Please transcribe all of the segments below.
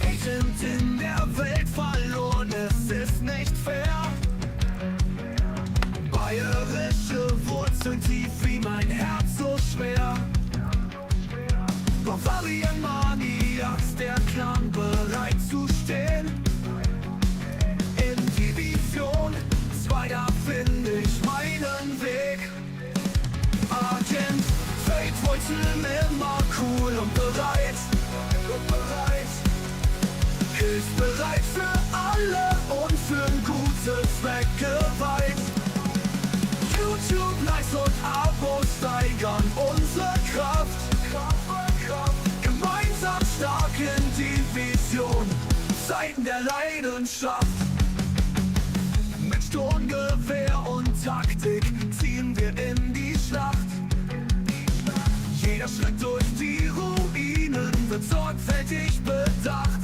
Agent in der Welt verloren, es ist nicht fair. Bayerische Wurzeln tief wie mein Herz so schwer. Bavarian Maniacs, der Clan bereit zu stehen. In Division 2, da finde ich meinen Weg. Agent Fate Wurzeln immer cool und bereit. Bereit. Hilfsbereit für alle und für einen guten Zweck geweiht. YouTube, Likes und Abos steigern unsere Kraft. Gemeinsam stark in Division, Zeiten der Leidenschaft. Mit Sturmgewehr und Taktik ziehen wir in die Schlacht. Jeder Schritt durch die Ruinen wird sorgfältig bedacht.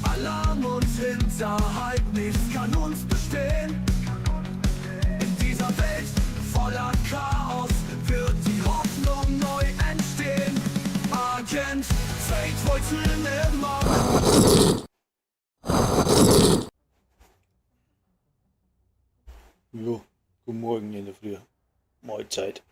Alarm und Hinterhalt, nichts kann uns bestehen. In dieser Welt voller Chaos wird die Hoffnung neu entstehen. Agent Fate Wurzeln immer. Jo, guten Morgen in der Früh. Mahlzeit.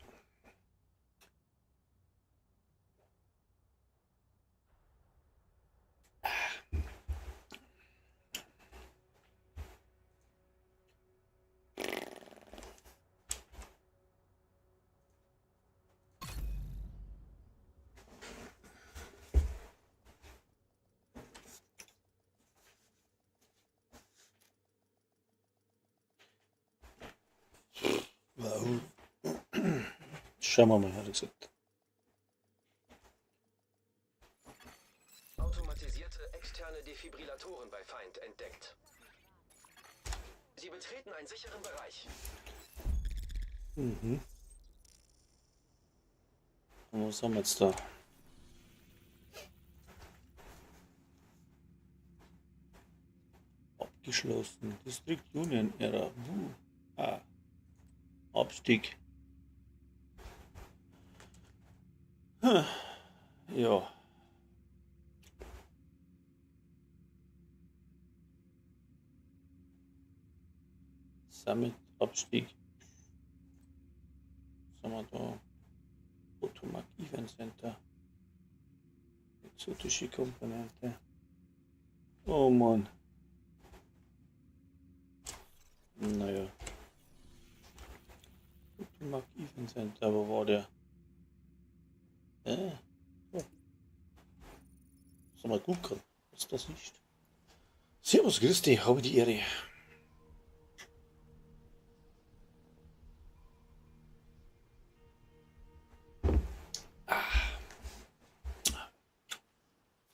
Wow. Schauen wir mal, hat er gesagt. Automatisierte externe Defibrillatoren bei Feind entdeckt. Sie betreten einen sicheren Bereich. Mhm. Und was haben wir jetzt da? Abgeschlossen. District Union Ära. Ah. Abstieg. Ja. Summit Abstieg. Was haben wir da? Potomac Event Center. Exotische Komponente. Oh Mann. Naja. Potomac Event Center, wo war der? Oh. Soll mal gucken, was das ist. Servus, grüß dich, habe die Ehre.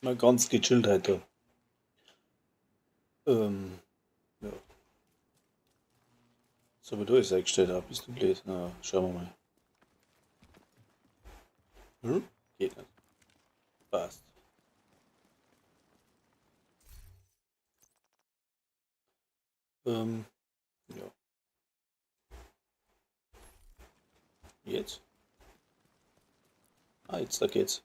Mal ganz gechillt heute. Ja. Was habe ich da jetzt eingestellt? Ah, bist du blöd? Na, schauen wir mal. Hm? Geht nicht. Passt. Ja. Jetzt? Ah, jetzt, da geht's.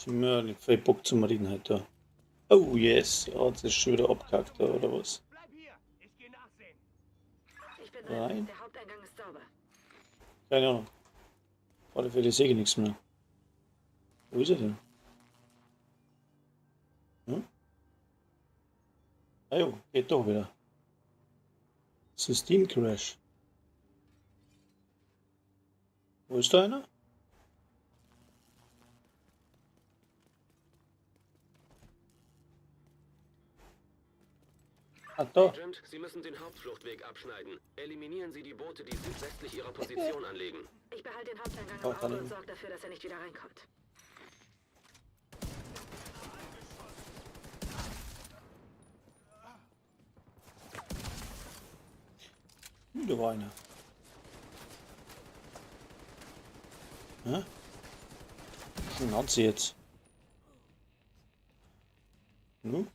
Ja, nicht viel Bock zum Reden heute. Oh yes, oh, das ist schon wieder abgehackt, oder was? Bleib hier, ich geh nachsehen. Ich bin drin. Nein. Der Haupteingang ist sauber. Keine Ahnung. Auf alle Fälle sehe ich nichts mehr. Wo ist er denn? Hm? Ah jo, geht doch wieder. Systemcrash. Wo ist da einer? Ah, da. Agent, Sie müssen den Hauptfluchtweg abschneiden. Eliminieren Sie die Boote, die südwestlich Ihrer Position anlegen. Ich behalte den Haupteingang Oh, im Auge kann und ich. sorge dafür, dass er nicht wieder reinkommt. Da war einer. Hä? Schnauze jetzt. Nu?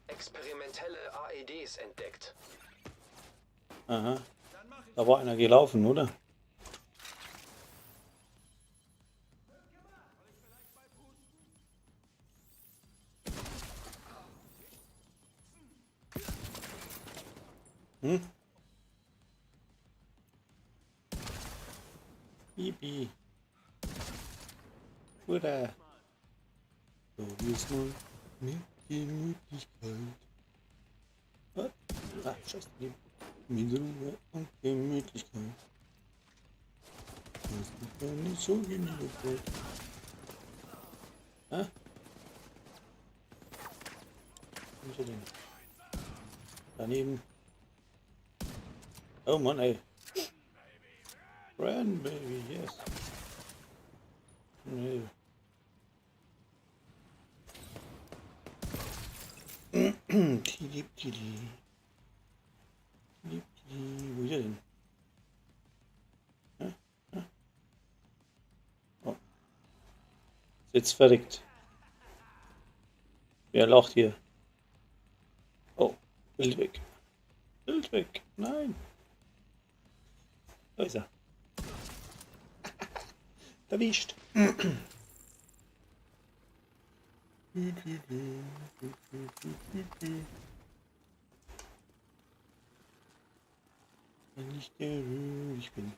Experimentelle AEDs entdeckt. Aha. Da war einer gelaufen, oder? Hm? Bibi. Oder? Probier's mal mit Gemütlichkeit. Was? Ah, scheiße. Mit Ruhe und Gemütlichkeit. Das ist doch nicht so gemütlich. Ah? Wo ist er denn? Daneben. Oh Mann, ey. Brenn, Baby, yes. Nee. Tidi, tidi. Tidi, tidi. Wo ist er denn? Hä? Hä? Oh. Ist jetzt verreckt. Wer lacht hier? Oh, Bild weg. Bild weg. Nein. Da ist er. Erwischt. Wenn ich der ich bin.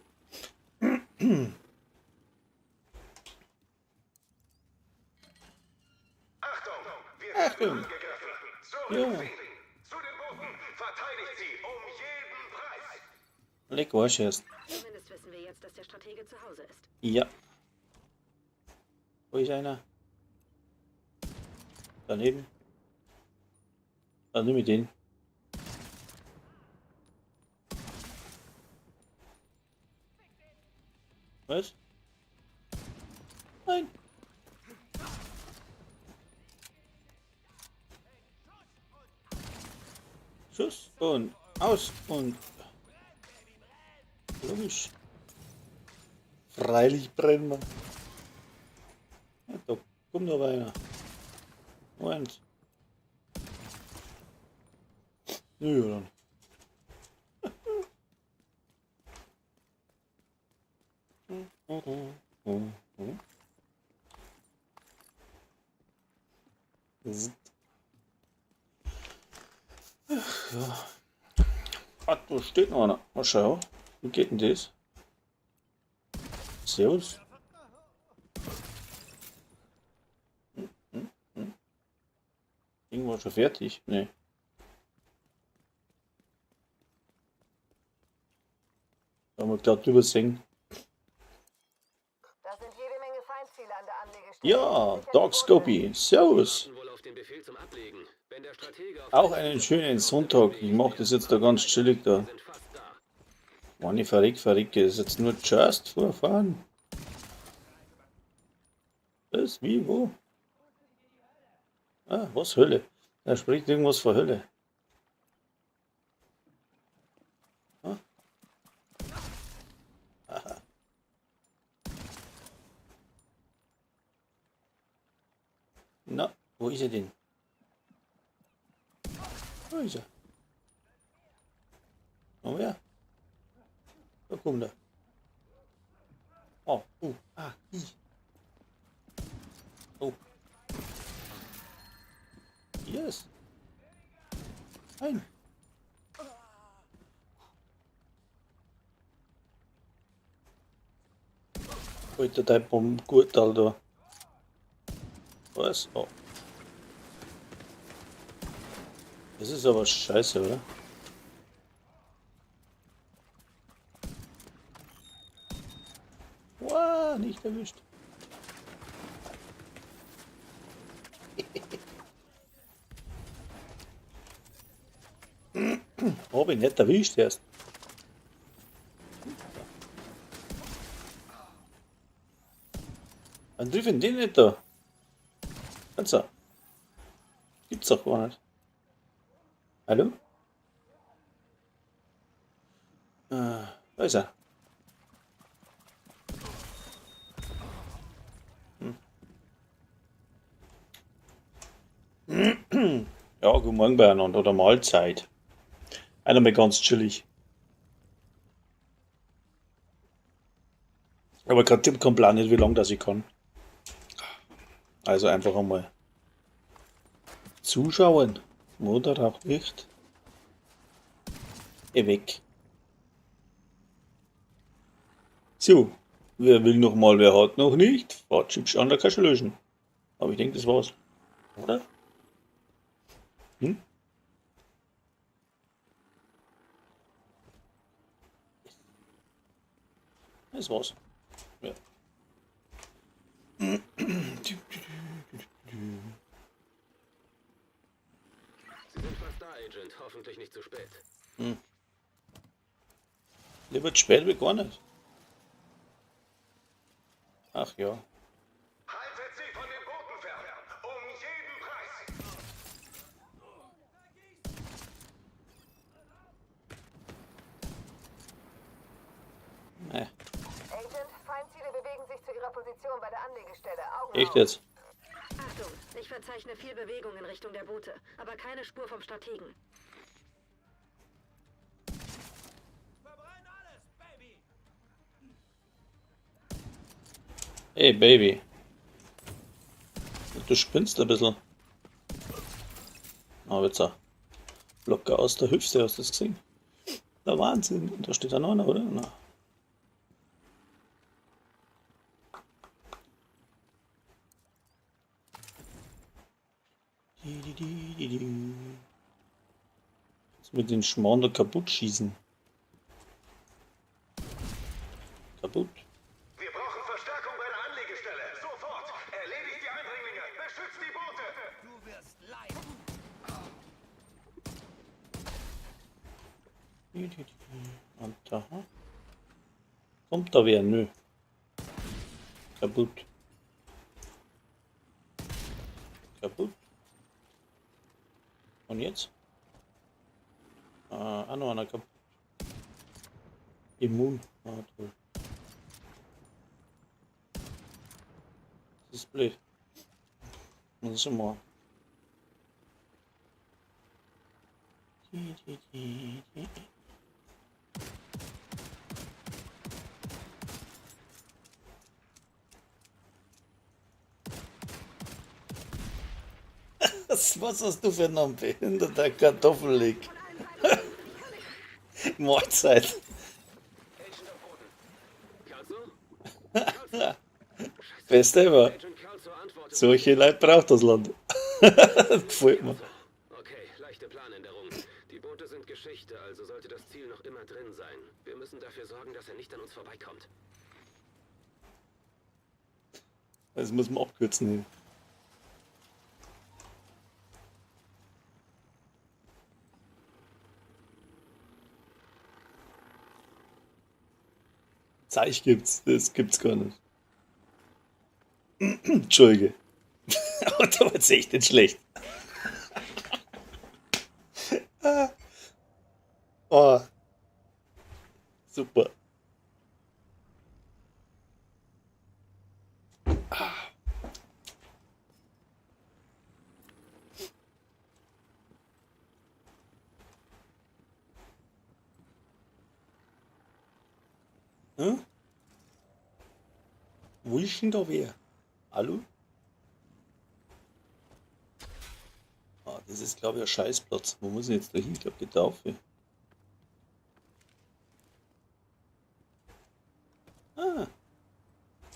Achtung! Wir werden Achtung! angegriffen! Ja. Zurückziehen! Zu den Booten! Verteidigt sie um jeden Preis! Leck Arsch erst. Zumindest wissen wir jetzt, dass der Stratege zu Hause ist. Ja. Wo ist einer? Daneben. Dann nehme ich den. Was? Nein. Schuss und aus und logisch. Freilich brennen wir. Ja, da kommt aber einer. Moment. Nö, dann. Ach, ja. Ah, da steht noch einer. Mal schau. Wie geht denn das? Servus. Ding war schon fertig. Nee. Da haben wir gerade drüber singen. Da sind jede Menge Feindziele an der Anlegestelle. Ja, Sicher die Dog Boote. Scopy. Servus. Warten wohl auf den Befehl zum Ablegen. Wenn der Stratege auf Auch einen schönen Sonntag. Ich mache das jetzt da ganz chillig da. sind fast da. Mann, ich verreck, verrecke. Das ist jetzt nur just for fun. Was? Wie? Wo? Ah, was Hölle? Da spricht irgendwas von Hölle. Ah? Aha. Na, wo ist er denn? Wo ist er? Komm her. Da kommt er. Oh, U, A, I. Oh. Yes. Nein. Alter, dein Bombengurt, da. Was? Oh. Das ist aber scheiße, oder? Wow, nicht erwischt. Hab ich nicht erwischt erst. Dann trifft den nicht da. Also. Gibt's doch gar nicht. Hallo? Ah, da ist er. Hm. Ja, guten Morgen beieinander oder Mahlzeit. Einer mal ganz chillig. Aber kein Tipp, kein Plan nicht, wie lange das ich kann. Also einfach einmal zuschauen. Oder auch nicht. Geh weg. So, wer will noch mal, wer hat noch nicht? Fahrtchips an der Kasche löschen. Aber ich denke, das war's. Oder? Hm? Das war's. Ja. Sie sind fast da, Agent. Hoffentlich nicht zu spät. Lieber zu spät wie gar nicht. Ach ja. Haltet sie von den Booten fern! Um jeden Preis! Nee. Agent, Feindziele bewegen sich zu ihrer Position bei der Anlegestelle. Augen Echt auf. jetzt? Achtung, ich verzeichne viel Bewegung in Richtung der Boote, aber keine Spur vom Strategen. Hey Baby. Du spinnst ein bisschen. Aber jetzt auch. Locker aus der Hüfte, hast du das gesehen? Der Wahnsinn. Und da steht da noch einer, oder? Na. Jetzt mit den Schmarrn da kaputt schießen. Kaputt. Wir brauchen Verstärkung bei der Anlegestelle! Sofort! Erledigt die Eindringlinge! Beschützt die Boote! Und da. Kommt da wer? Nö. Kaputt. Kaputt. Und jetzt? Auch noch einer kaputt. Immun. Ah, toll. Das ist blöd. Das ist mal. Was hast du für einen behinderter Kartoffelig? Mahlzeit. Agent am Boden. Kelso? Kelso? Best ever. Agent Kelso antwortet. Solche Leute braucht das Land. Gefällt mir. Okay, leichte Planänderung. Die Boote sind Geschichte, also sollte das Ziel noch immer drin sein. Wir müssen dafür sorgen, dass er nicht an uns vorbeikommt. Das muss man abkürzen hier. Zeich gibt's, das gibt's gar nicht. Entschuldige. Aber da war's echt nicht schlecht. Oh. Super. Hm? Wo ist denn da wer? Hallo? Ah, das ist, glaube ich, ein Scheißplatz. Wo muss ich jetzt da hin? Ich glaube, geht da auf. Ah.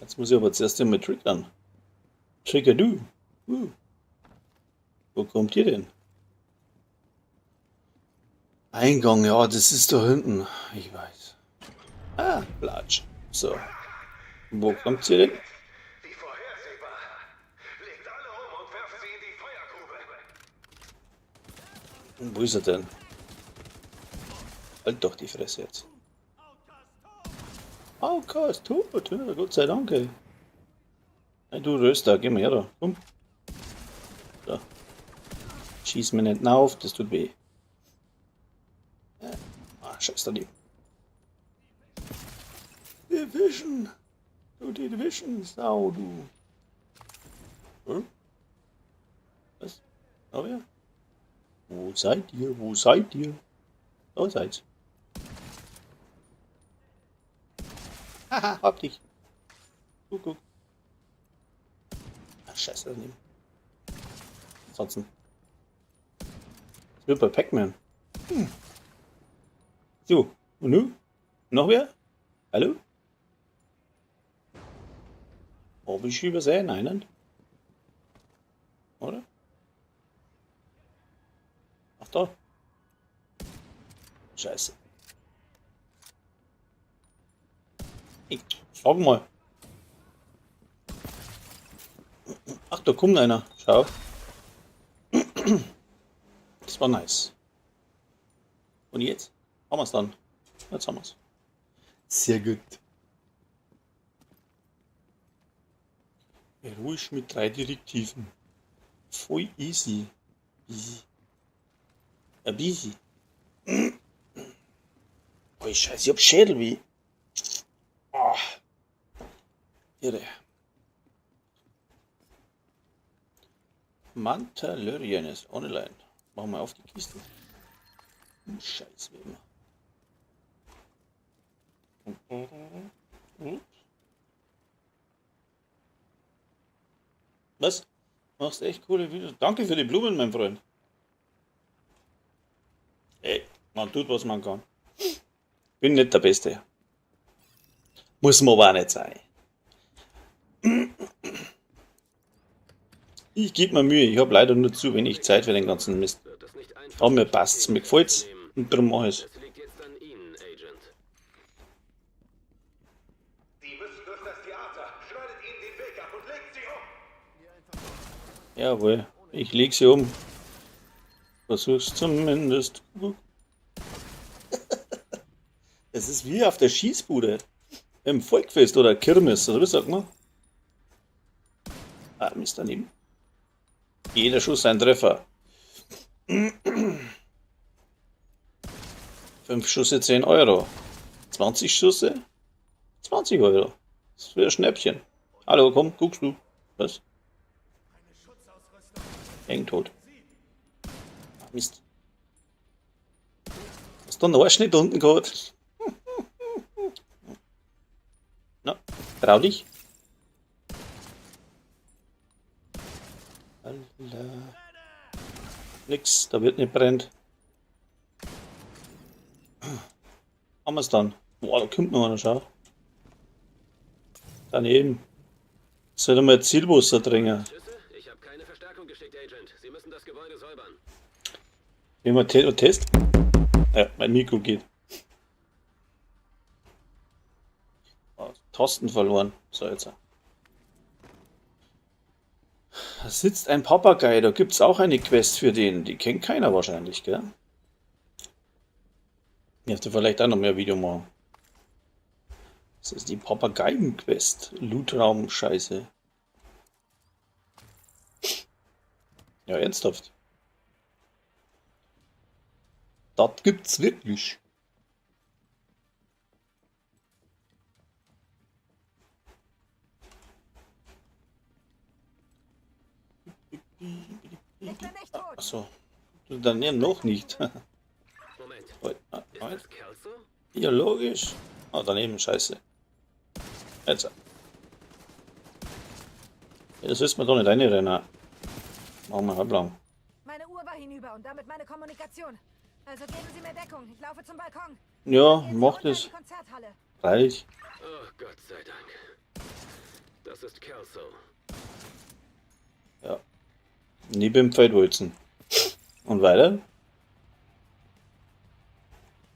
Jetzt muss ich aber zuerst einmal triggern. Trigger du. Wo kommt ihr denn? Eingang, ja, das ist da hinten. Ich weiß. Ah, Platsch. So. Wo kommt sie denn? Wie vorhersehbar! Legt alle um und werft sie in die Feuergrube! Und wo ist er denn? Halt doch die Fresse jetzt. Outcast tot, ja, Gott sei Dank, ey. Hey, du Röster, geh mal her da. Komm. Da. Schieß mir nicht auf, das tut weh. Ah, scheiß daneben. Division. Du Division, Sau, du. Hm? Was? Oh ja. Wo seid ihr? Wo seid ihr? Da seid. Haha, hab dich. Guck, guck. Ach, scheiße, daneben. Ansonsten. Das wird bei Pac-Man. Hm. So, und nun? Noch wer? Hallo? Hab ich übersehen einen? Oder? Ach da. Scheiße. Ich sag mal. Ach, da kommt einer. Schau. Das war nice. Und jetzt? Haben wir's dann. Jetzt haben wir's. Sehr gut. Ruhig mit 3 Direktiven. Voll easy. Easy. Ja, busy. Oh, Scheiße, ich hab Schädelweh. Oh. Irre. Mandalorian ist online. Machen wir auf die Kiste. Scheiß, wie immer. Was? Machst echt coole Videos. Danke für die Blumen, mein Freund. Ey, man tut, was man kann. Bin nicht der Beste. Muss man aber auch nicht sein. Ich geb mir Mühe, ich hab leider nur zu wenig Zeit für den ganzen Mist. Aber mir passt's, mir gefällt's und darum mach ich's. Es liegt jetzt an Ihnen, Agent. Sie müssen durch das Theater. Schneidet ihnen den Weg ab und legt sie um. Jawohl, ich leg sie um. Versuch's zumindest. Es ist wie auf der Schießbude. Im Volkfest oder Kirmes, oder wie sagt man? Ah, Mist, daneben. Jeder Schuss ein Treffer. 5 Schüsse 10 Euro. 20 Schüsse 20 Euro. Das wäre ein Schnäppchen. Hallo, komm, guckst du. Was? Eng tot. Ah, Mist. Hast du einen Arsch nicht unten gehabt? Na, trau dich. Alter. Nix, da wird nicht brennt. Haben wir's dann. Boah, da kommt noch einer, schau. Daneben. Sollte mal Zielwasser trinken. Schüsse? Ich habe keine Verstärkung geschickt, Agent. Sie müssen das Gebäude säubern. Gehen wir Test? Ja, mein Mikro geht. Oh, Tasten verloren. So, jetzt. Da sitzt ein Papagei, da gibt's auch eine Quest für den. Die kennt keiner wahrscheinlich, gell? Ich hätte vielleicht auch noch mehr Video machen. Das ist die Papageien-Quest. Lootraum-Scheiße. Ja, ernsthaft. Das gibt's wirklich. Ich bin nicht tot. Achso. Dann ja, noch nicht. Moment. Oh, Ist das Kelso? Ja, logisch. Ah, daneben, scheiße. Jetzt. Ja, das ist mir doch nicht reinrennen. Machen wir halblang. Meine Uhr war hinüber und damit meine Kommunikation. Also geben Sie mir Deckung. Ich laufe zum Balkon. Ja, Gehen Sie mach runter in das. die Konzerthalle. Freilich. Oh, Gott sei Dank. Das ist Kelso. Ja. Neben dem Feldwulzen. Und weiter?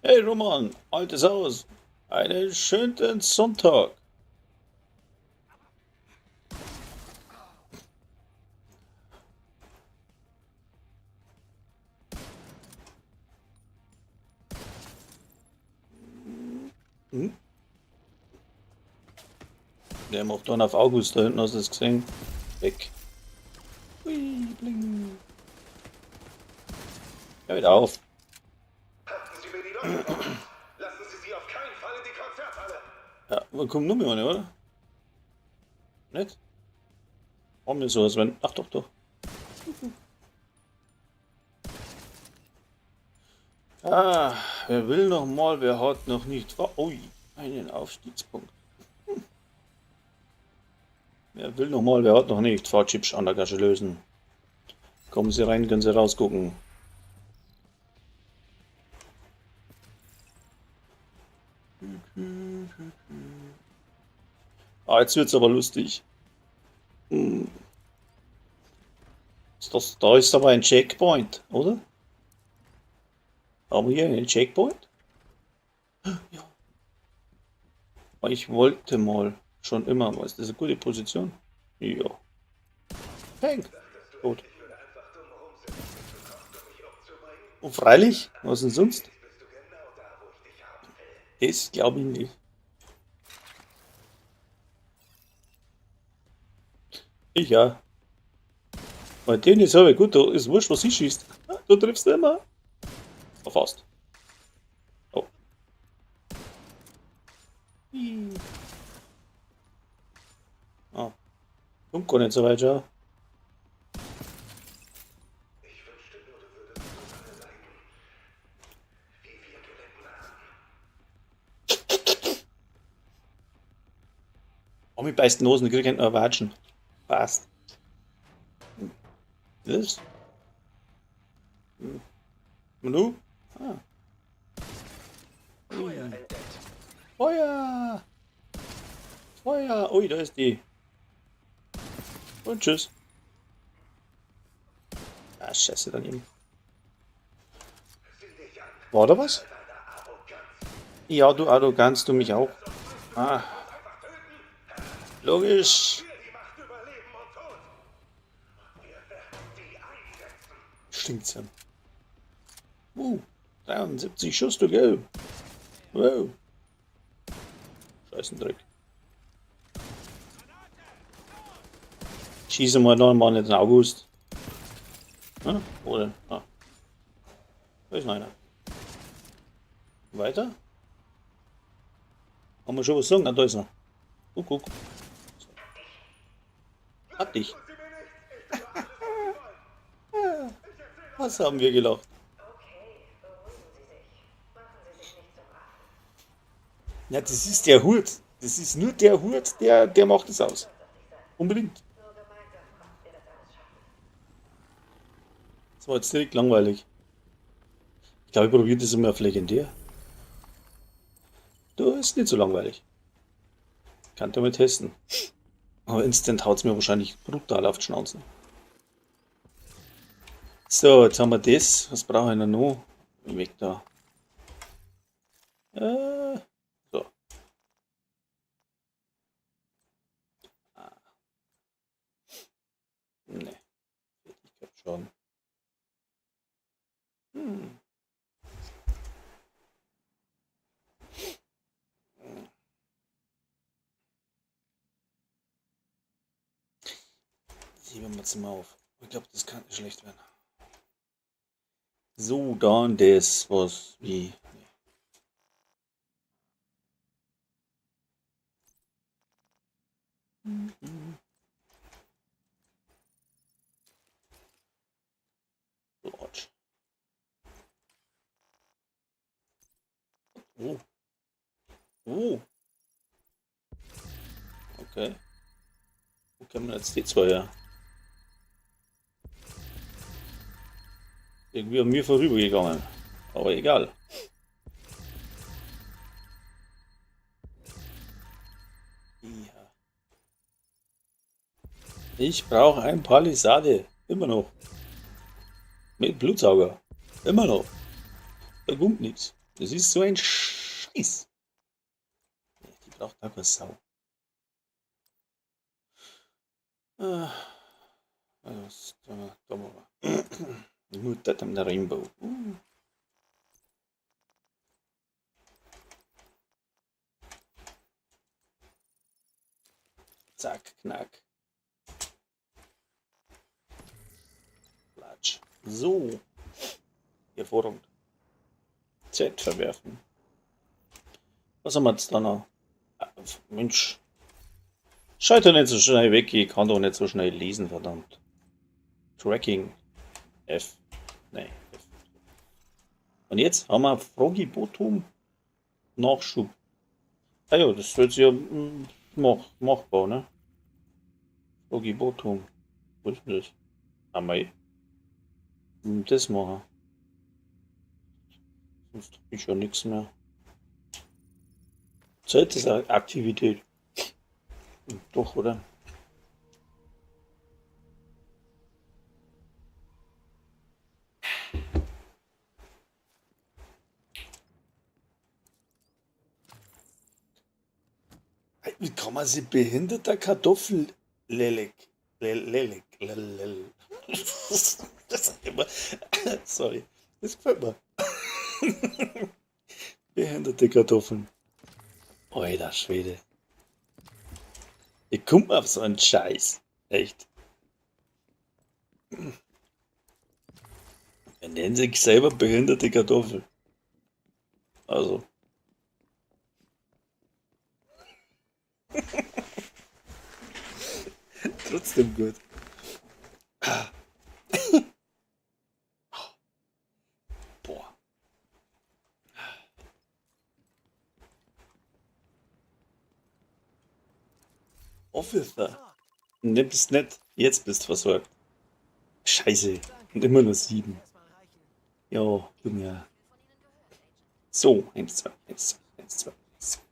Hey Roman, altes Haus. Einen schönen Sonntag. Hm? Der macht dann auf August da hinten, hast du das gesehen? Weg. Hui, bling. Hör wieder auf. Halten Sie mir die Leute raus. Lassen Sie sie auf keinen Fall in die Konzerthalle. Ja, aber kommt nur mehr eine, oder? Nicht? Warum denn sowas, wenn. Ach doch, doch. Ah, wer will noch mal, wer hat noch nicht... Ui, einen Aufstiegspunkt. Wer will noch mal, wer hat noch nicht? Fahrchips an der Gasche lösen. Kommen Sie rein, können Sie rausgucken. Ah, jetzt wird's aber lustig. Hm. Ist das, da ist aber ein Checkpoint, oder? Haben wir hier einen Checkpoint? Ja. Ich wollte mal schon immer, aber ist das eine gute Position? Ja. Peng. Gut. Und freilich, was denn sonst? Das glaube ich nicht. Ich ja. Bei denen ist aber gut, da ist wurscht, was ich schießt. Du triffst immer. Oh, fast. Oh. Ah. Kommt gar nicht so weit, schau. Ich wünschte nur, du würdest so lange leiden, wie wir gelitten haben. Oh, mit beißt Nosen, ich krieg noch Watschen. Passt. Das? Hm. Und du? Ah. Feuer entdeckt. Feuer! Feuer! Ui, da ist die. Und tschüss. Ah, scheiße, daneben. War da was? Ja, du Arroganz, du mich auch. Ah. Logisch. Stinkt's ja. 73 Schuss, du gell? Wow. Scheißendreck. Schieße mal noch mal nicht den August. Hm? Wo denn? Ah. Da ist noch einer. Weiter? Haben wir schon was sagen? Ah, da ist er. Guck, guck. Hab dich. Was haben wir gelacht? Ja, das ist der Hut. Das ist nur der Hut, der macht es aus. Unbedingt. Das war jetzt direkt langweilig. Ich glaube, ich probiere das immer auf legendär. Du ist nicht so langweilig. Kann ich mal testen. Aber instant haut's mir wahrscheinlich brutal auf die Schnauze. So, jetzt haben wir das. Was brauche ich denn noch? Weg da. So. Ah. Nee. Fertigkeit schon. Heben wir jetzt mal auf. Ich glaub, das kann nicht schlecht werden. So, dann das, was, wie. Nee. Lodge. Oh. Oh. Okay. Wo kommen jetzt die zwei her? Irgendwie an mir vorübergegangen. Aber egal. Ja. Ich brauche ein Palisade. Immer noch. Mit Blutsauger. Immer noch. Da kommt nichts. Das ist so ein Scheiß. Die braucht auch keine Sau. Ah. Also, da, da mal. Mutter dem Rainbow. Zack, knack. Platsch. So. Hervorragend. Z verwerfen. Was haben wir jetzt da noch? Ah, Mensch. Schau doch nicht so schnell weg, ich kann doch nicht so schnell lesen, verdammt. Tracking. F. Nein, F. Und jetzt haben wir Froggy Botum Nachschub. Ah ja, das wird ja machbar, ne? Froggy Botum. Wo ist denn das? Ah, mei. Das machen. Sonst hab ich schon nichts mehr. Zeit ist Aktivität. Doch, oder? Wie kann man sich behinderter Kartoffel-Lelek? Lelek, Lelek. Das ist immer. Sorry, das gefällt mir. Behinderte Kartoffeln. Alter Schwede. Ich komm auf so einen Scheiß. Echt. Er nennt sich selber behinderte Kartoffel. Also. Trotzdem gut. Boah. Officer. Ne, bist nett. Jetzt bist du versorgt. Scheiße. Und immer nur 7. Ja, bin ja. So, 1, 2, 1, 2, 1, 2, 1, 2.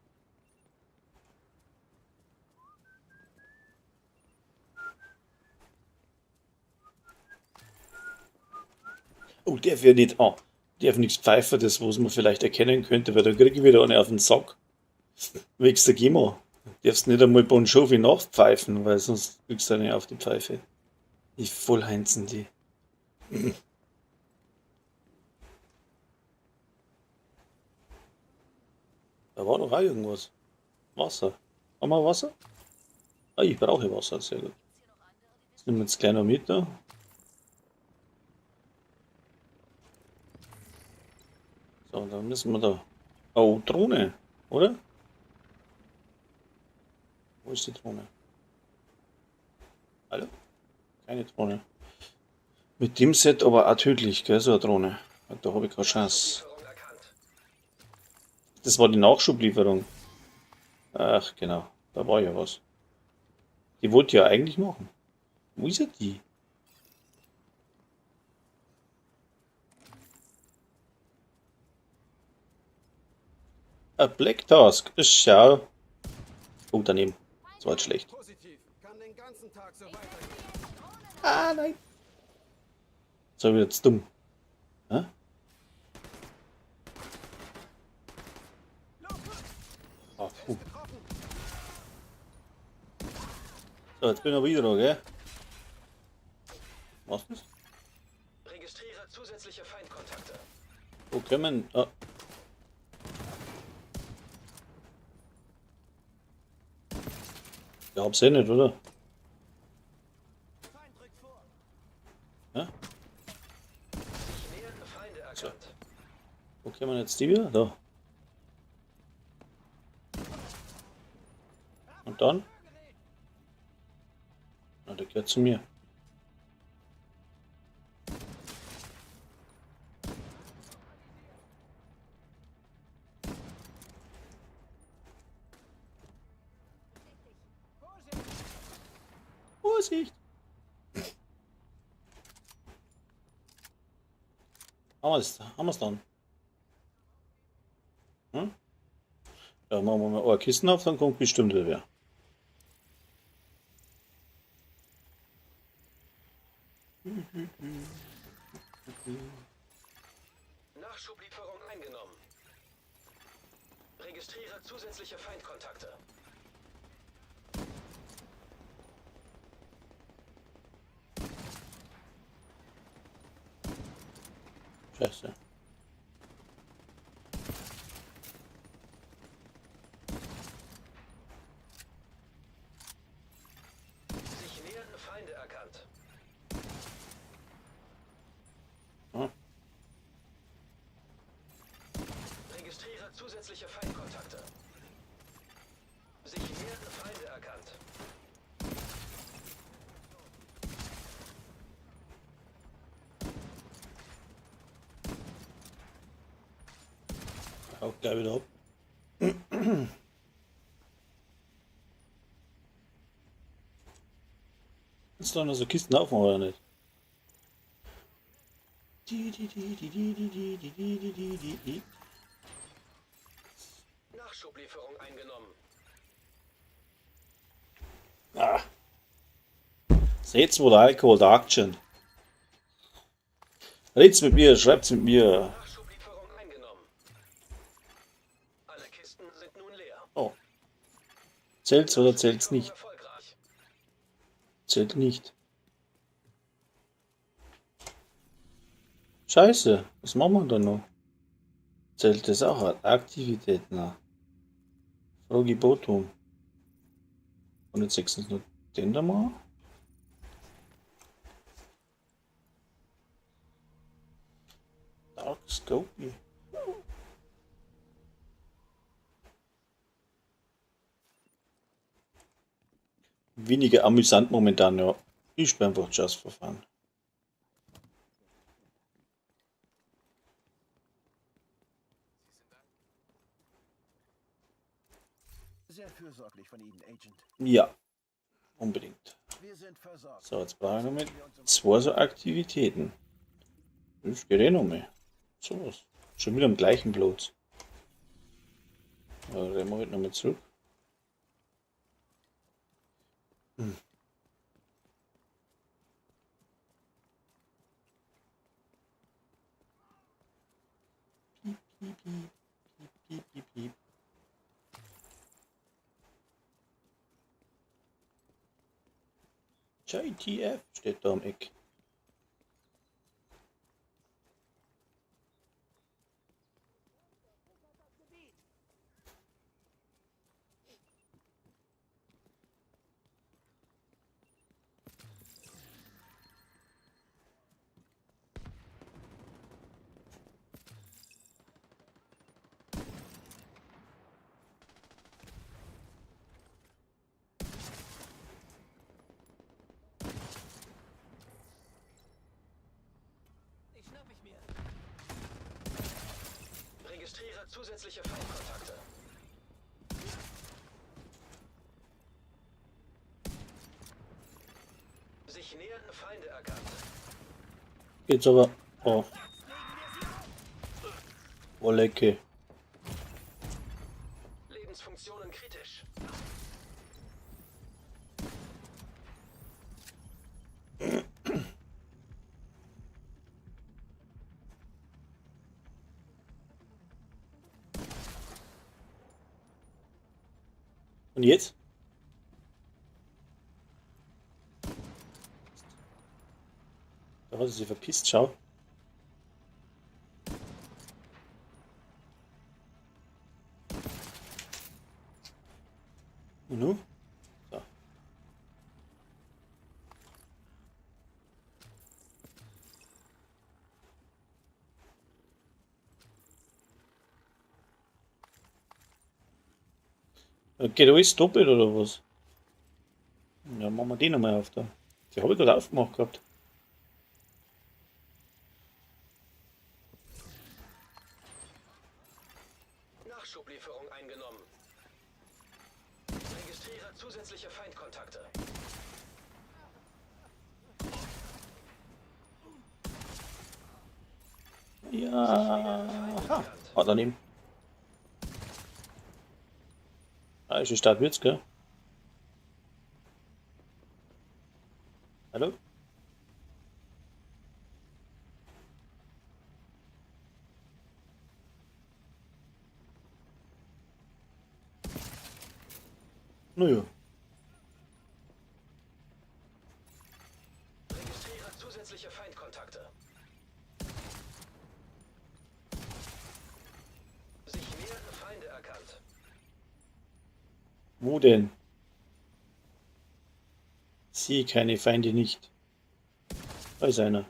Oh, der wird nicht. Oh, der darf nichts pfeifen, das, was man vielleicht erkennen könnte, weil da krieg ich wieder eine auf den Sack. Wächst der Gimmo. Darfst nicht einmal Bon Jovi nachpfeifen, weil sonst kriegst du eine auf die Pfeife. Die Vollheinzen, die. Da war doch auch irgendwas. Wasser. Haben wir Wasser? Ah, ich brauche Wasser, sehr gut. Das nehmen wir jetzt gleich noch mit da. So, dann müssen wir da. Oh, Drohne, oder? Wo ist die Drohne? Hallo? Keine Drohne. Mit dem Set aber auch tödlich, gell, so eine Drohne. Da habe ich keine Chance. Das war die Nachschublieferung. Ach, genau. Da war ja was. Die wollte ich ja eigentlich machen. Wo ist ja die? A Black Task. Schau. Oh, daneben. Das war jetzt schlecht. Ah, nein. So, wieder jetzt dumm. Hä? Ah, puh. So, jetzt bin ich wieder da, gell? Was ist das? Registriere zusätzliche Feindkontakte. Wo können wir? Ah. Ich hab's eh nicht, oder? Ja? So. Wo kommen jetzt die wieder? Da. Und dann? Na, der gehört zu mir. Vorsicht! Haben wir's dann? Hm? Ja, machen wir mal ein Kissen auf, dann kommt bestimmt wer. Nachschublieferung eingenommen. Registriere zusätzliche Feindkontakte. Scheiße. Sich nähernde Feinde erkannt. Hm. Registriere zusätzliche Feindkontakte. Sich nähernde Feinde erkannt. Taucht gleich wieder ab. Kannst du da noch so Kisten aufmachen oder nicht? Die, die, die, die, die, die, die, die, die, die, die, die. Nachschublieferung eingenommen. Ah. Seht's wo der Alkohol, der Action. Red's mit mir, schreibt's mit mir. Nachschublieferung eingenommen. Alle Kisten sind nun leer. Oh. Zählt's oder zählt's nicht? Erfolgreich. Zählt nicht. Scheiße, was machen wir da noch? Zählt das auch als Aktivität? Na. Froggy Botum. Und jetzt sechstens noch den da mal. Dark Scopy. Weniger amüsant momentan, ja. Ich spiele einfach Just for Fun. Sehr fürsorglich von Ihnen, Agent. Ja, unbedingt. Wir sind versorgt. So, jetzt brauche ich noch mit zwei so Aktivitäten. Das geht eh noch mehr. So was. Schon wieder am gleichen Platz. Ja, rennen wir halt nochmal zurück. Hm. Piep, piep, piep, piep, piep, piep, piep. JTF steht da am Eck. Die schnapp ich mir. Registriere zusätzliche Feindkontakte. Sich nähernde Feinde erkannt. Geht's aber. Oh. Oh, lecke. Lebensfunktionen kritisch. Und jetzt? Da hat sie sich verpisst, schau. Und nu? So. Geht alles doppelt oder was? Ja, machen wir die nochmal auf da. Die habe ich gerade aufgemacht gehabt. Nachschublieferung eingenommen. Registriere zusätzliche Feindkontakte. Ja. Aha. Ah, daneben. Ah, ist die Stadt wird's, gell? Hallo? Naja. Registriere zusätzliche Feindkontakte. Sich nähernde Feinde erkannt. Wo denn? Sehe keine Feinde nicht. Da ist einer.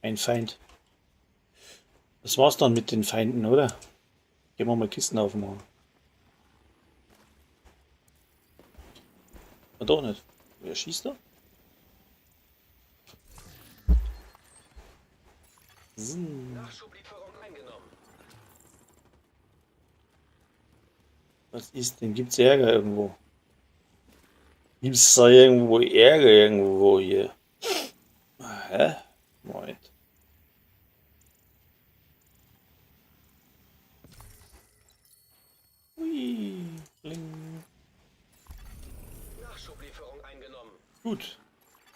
Ein Feind. Das war's dann mit den Feinden, oder? Gehen wir mal Kisten aufmachen. Ah, doch nicht. Wer schießt da? Nachschublieferung eingenommen. Was ist denn? Gibt's Ärger irgendwo? Gibt's da irgendwo Ärger irgendwo hier? Hä? Moment. Ui, bling. Nachschublieferung eingenommen. Gut.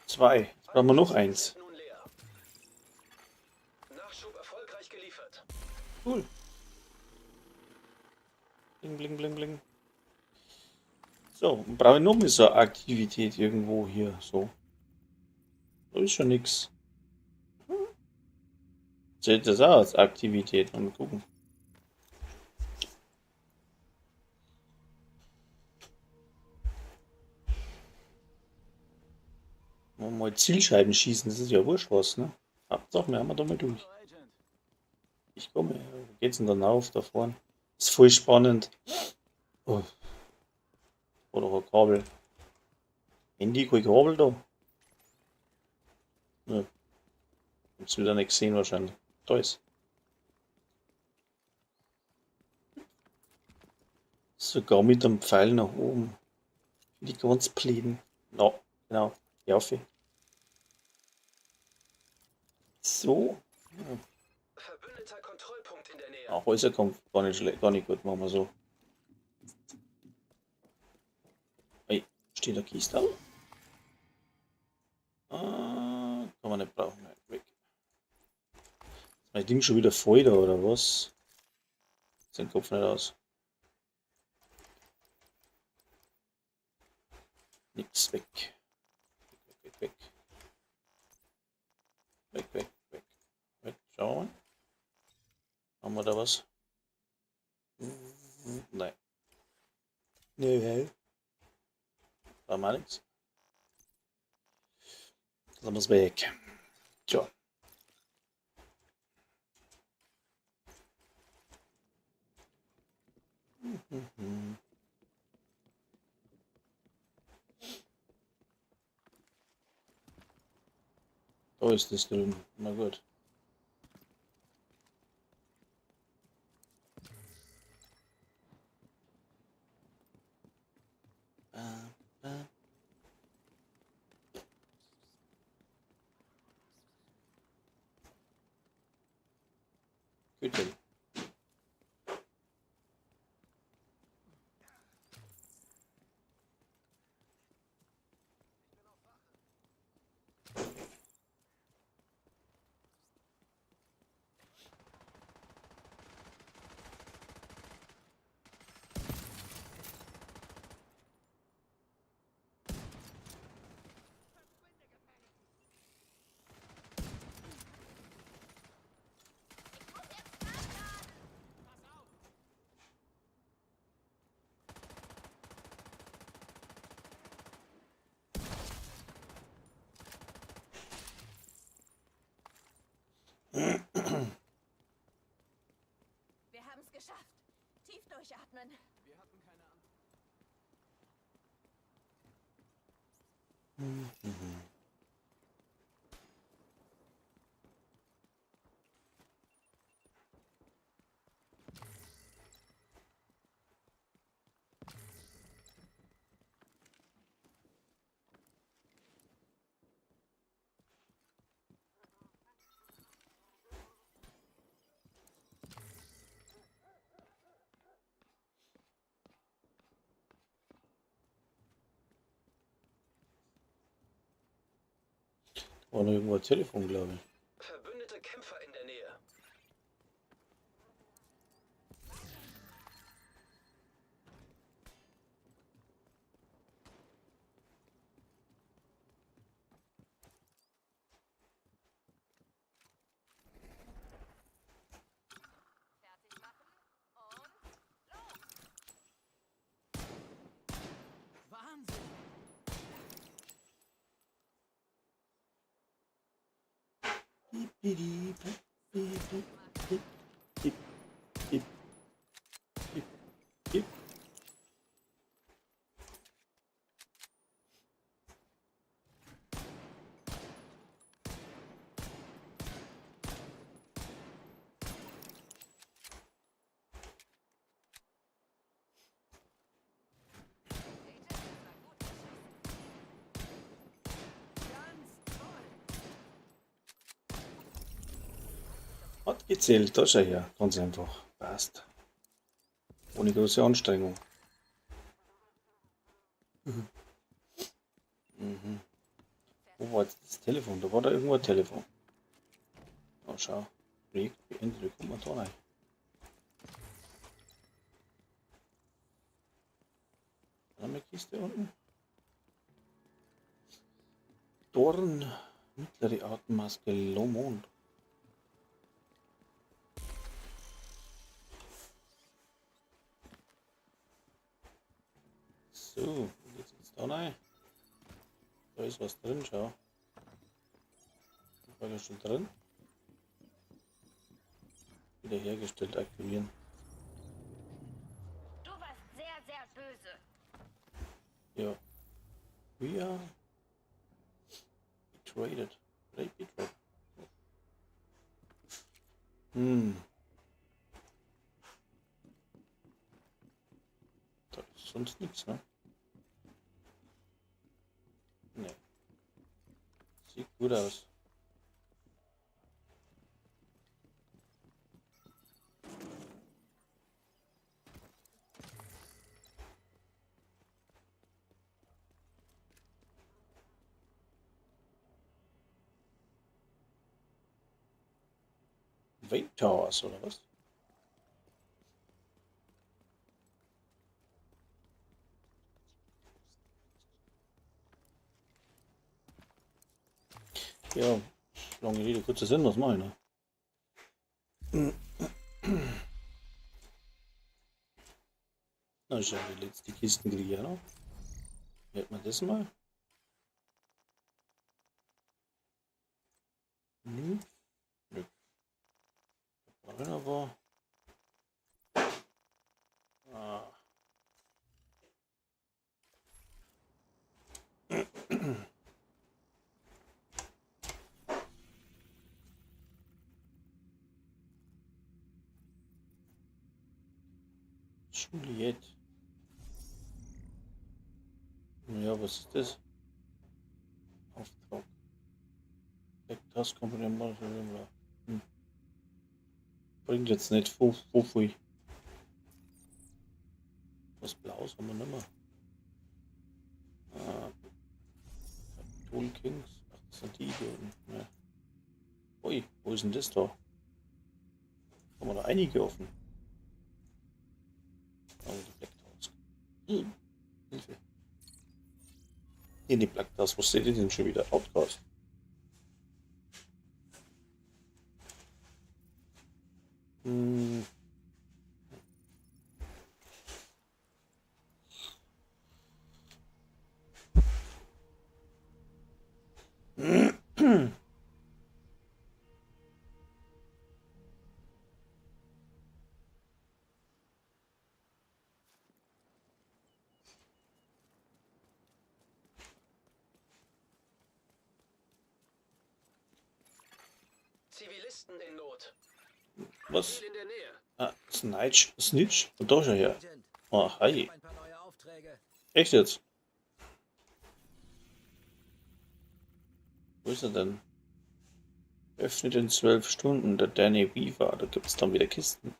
2. Jetzt brauchen wir noch 1. Nun leer. Nachschub erfolgreich geliefert. Cool. Bling, bling, bling, bling. So, brauche ich noch mal so eine Aktivität irgendwo hier. So. Da ist schon nix. Zählt das auch als Aktivität? Mal gucken. Mal Zielscheiben schießen, das ist ja wurscht was, ne? Hauptsache, wir haben wir da mal durch. Ich komme. Wo geht's denn dann auf da vorne? Ist voll spannend. Oh. Oder ein Kabel. Handy, kein Kabel da. Ne. Hab's wieder nicht gesehen wahrscheinlich. Da ist. Sogar mit einem Pfeil nach oben. Für die ganz Pläden. No, genau. Ja, auf. So. Ja. Verbündeter Kontrollpunkt in der Nähe. Auch Häuserkampf gar nicht schlecht, gar nicht gut, machen wir so. Ey, steht da Kiste? Ah, kann man nicht brauchen. Nein, weg. Ist mein Ding schon wieder voll da, oder was? Ist den Kopf nicht aus. Nix weg. Weg, weg, weg. Weg, weg, weg. Weg, schauen wir mal. Haben wir da was? Nein. Nö, hä? War mal nichts. Dann haben wir's weg. Tja. Da ist das drüben. Na gut. Gut. Wir haben's geschafft. Tief durchatmen. Wir hatten keine Antwort. War noch irgendwo ein Telefon, glaube ich. Verbündete Kämpfer in der Nähe. Fertig machen und los! Wahnsinn! Bip, bip, bip, bip, bip. Hat gezählt, da schau her. Ganz einfach. Passt. Ohne große Anstrengung. Mhm. Mhm. Wo war jetzt das Telefon? Da war da irgendwo ein Telefon. Oh, schau. Projekt beendet. Wie kommt man da rein? Eine Kiste unten. Dorn, mittlere Atemmaske, Lomond. So, wo geht's jetzt da rein? Da ist was drin, schau. War da schon drin? Wiederhergestellt, aktivieren. Du warst sehr, sehr böse. Ja. We are traded. Betrayed. Hm. Da ist sonst nichts, ne? Ne. Sieht gut aus. Wayne Towers, oder was? Ja, lange Rede, kurzer Sinn, was mache ich noch? Na schau, die letzte Kisten kriege ich auch noch. Hört man das mal? Nö. Nö. Aber. Ah. Juliette. Ja, was ist das? Auftrag. Das kommt bla. Hm. Bringt jetzt nicht so viel. Was Blaues haben wir nicht mehr. Ah, Tool Kings. Ach, das sind die Idioten. Ja. Ui, wo ist denn das da? Haben wir da einige offen? Oh, die Black Towers. Hm. Hilfe. Hier, die Black Towers. Wo seht ihr denn schon wieder? Outcast. Hm. Zivilisten in Not. Was? Ziel in der Nähe. Ah, Snitch, Snitch. Und da schon her. Oh, hi. Echt jetzt? Wo ist er denn? Öffnet in 12 Stunden, der Danny Weaver. Da gibt's dann wieder Kisten.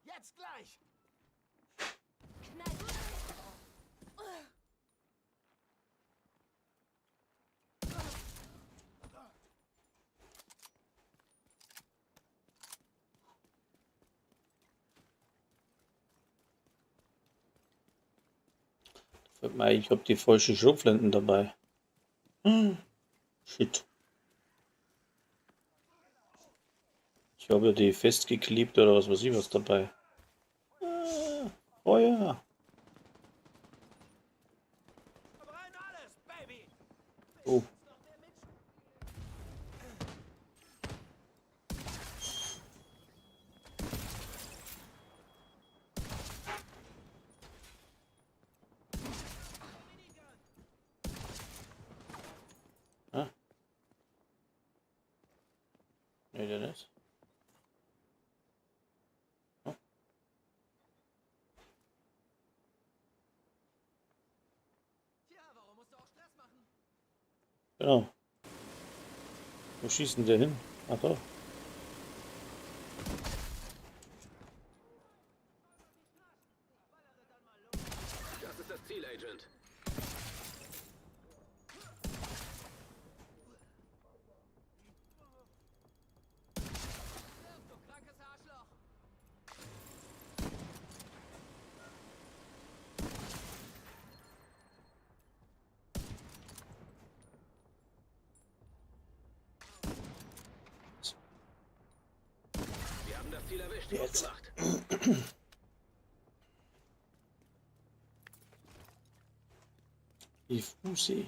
Jetzt gleich! Fällt mir ein, ich hab die falsche Schrotflinten dabei. Shit. Ich habe ja die festgeklebt oder was weiß ich was dabei. Ah, oh ja. Oh. Ah. Nee, der nicht. Genau. Wo schießt denn der hin? Ach da. Das ist das Ziel, Agent. Wir haben das Ziel erwischt. Gut Jetzt. gemacht. Die Fuße.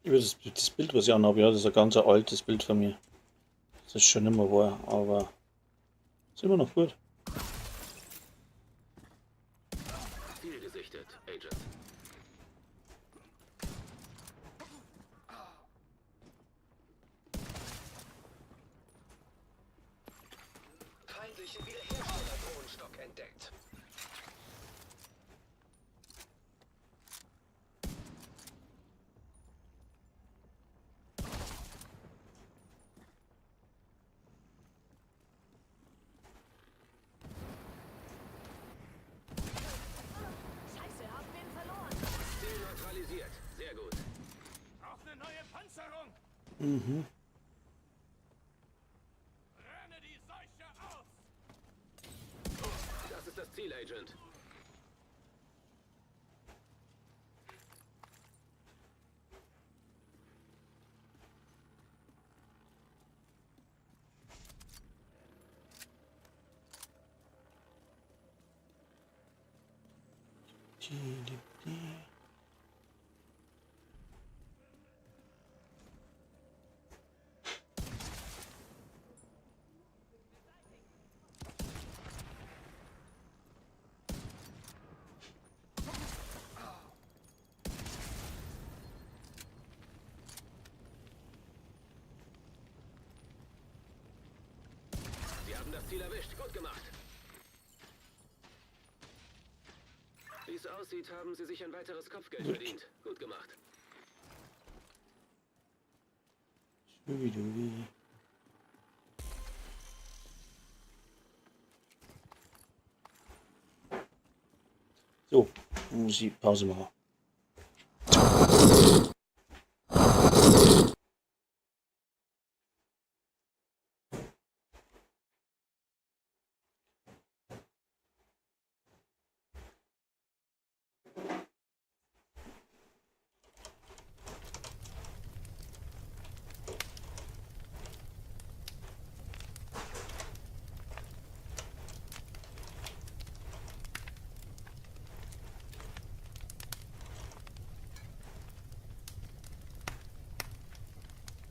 Über das Bild, was ich anhabe, ja, das ist ein ganz altes Bild von mir. Das ist schon immer wahr, aber ist immer noch gut. Ziel gesichtet, Agent. Feindlichen Wiederhersteller-Drohnenstock entdeckt. Scheiße, haben wir ihn verloren. Ziel neutralisiert. Sehr gut. Braucht eine neue Panzerung! Mhm. Brenne die Seuche aus! Das ist das Ziel, Agent. Sie haben das Ziel erwischt. Gut gemacht. Wie es aussieht, haben Sie sich ein weiteres Kopfgeld Gut. verdient. Gut gemacht. Schubidubi. So, muss ich Pause machen.